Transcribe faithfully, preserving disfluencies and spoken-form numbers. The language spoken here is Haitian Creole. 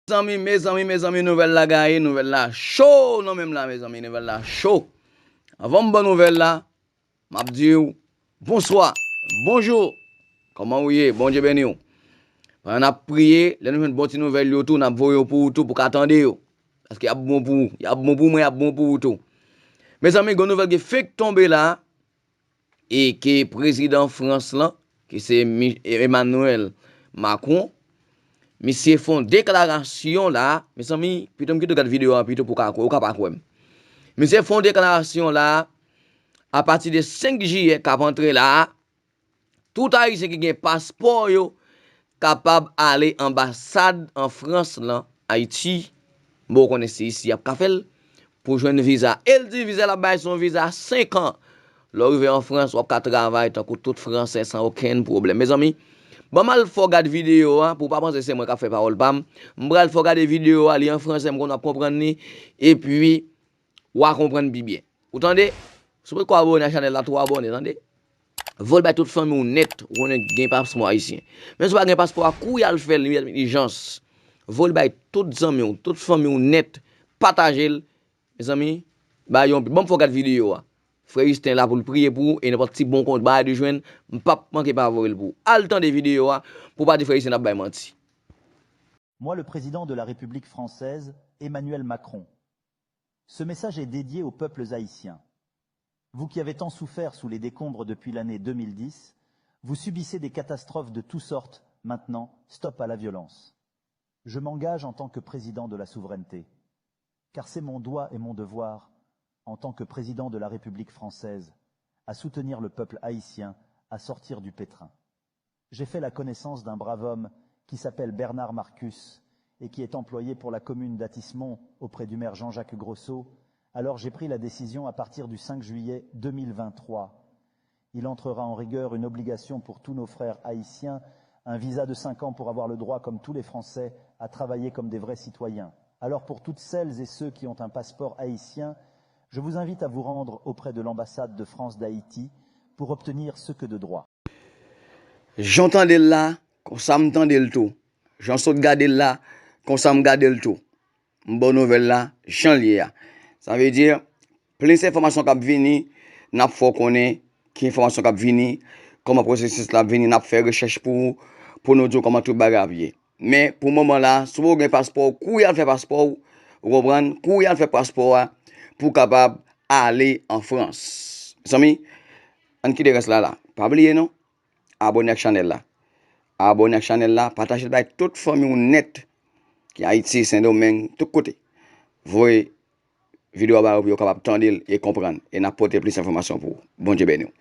Mezanmi, mezanmi, mezanmi, nouvèl la gaye, nouvèl la cho nan men m la, mezanmi, nouvèl la cho. Anvan m ban nouvèl la, m ap di w bonswa, bonjou, kòman w ye, Bondye beni w. Pandan n ap priye, lè nou jwenn bon ti nouvèl yo tou, n ap voye yo pou ou tou pou w ka tande yo. Paske y ap bon pou ou, y ap bon pou mwen, y ap bon pou ou tou. Mezanmi, gwo nouvèl ki fenk tonbe la, e ke prezidan Frans lan, ki se Emmanuel Macron, misye fè yon deklarasyon la, mezanmi, pito m kite w gad videyo a pito pou w ka kwè, ou ka pa kwè m. Misye fè yon deklarasyon la, apati de senk jiyè k ap antre la, tout Ayisyen ki gen paspò yo kapab ale anbasad an Frans lan, Ayiti, bon, ou konnen se isi y ap ka fè l, pou jwenn viza. E l di viza l ap bay se yon viza senk an. Lè w rive an Frans, w ap ka travay tankou tout Fransè san okenn pwoblèm. Mezanmi, ban m al fè w gad videyo a, pou w pa panse se mwen k ap fè pawòl pa m. M pral fè w gade videyo a, li an fransè, m konnen w ap konprann li, epi w a konprann pi byen. Ou tande? Si w potko abòne a chanèl la, tou abòne, tande? Voye l bay tout fanmi w nèt, ou konnen gen paspò ayisyen. Men si w pa gen paspò a, kouri al fè l, ijans. Voye l bay tout zanmi w, tout fanmi w nèt, pataje l. Mezanmi, bay yon, ban m fè w gad videyo a. Frè Justin la pou l priye pou ou, e nenpòt ti bon kont bagay li jwenn, m p ap manke pa voye l pou ou. Al tande videyo a, pou w pa di frè Justin ap bay manti. Moi, le président de la République française, Emmanuel Macron. Ce message est dédié aux peuples haïtiens. Vous qui avez tant souffert sous les décombres depuis l'année deux mille dix, vous subissez des catastrophes de toutes sortes, maintenant, stop à la violence. Je m'engage en tant que président de la souveraineté, car c'est mon droit et mon devoir, en tant que président de la République française, à soutenir le peuple haïtien à sortir du pétrin. J'ai fait la connaissance d'un brave homme qui s'appelle Bernard Marcus et qui est employé pour la commune d'Atis-Mont auprès du maire Jean-Jacques Grosso. Alors j'ai pris la décision à partir du cinq juillet deux mille vingt-trois. Il entrera en rigueur une obligation pour tous nos frères haïtiens, un visa de cinq ans pour avoir le droit, comme tous les Français, à travailler comme des vrais citoyens. Alors pour toutes celles et ceux qui ont un passeport haïtien, je vous invite à vous rendre auprès de l'ambassade de France d'Haïti pour obtenir ce que de droit. Jan w tande l la, konsa m tande l tou. Jan w sot gade l la, konsa m gade l tou. M ba w nouvèl la, jan l ye a. Sa vle di, plis enfòmasyon k ap vini, n ap fè w konnen ki enfòmasyon k ap vini, kòman pwosesis la ap vini, n ap fè rechèch pou ou, pou nou di w kòman tout bagay ap ye. Men, pou moman la, si w gen paspò w, kouri al fè paspò w, ou konprann, kouri al fè paspò a, pou w kapab ale an Frans. Mezanmi, ann kite rès la la. Pa bliye non, abòne ak chanèl la. Abòne ak chanèl la, pataje l bay tout fanmi w nèt ki Ayiti, Sendomeng, tout kote. Voye videyo a ba yo pou yo kapab tande l e konprann. E n ap pote plis enfòmasyon pou ou. Bondye beni w.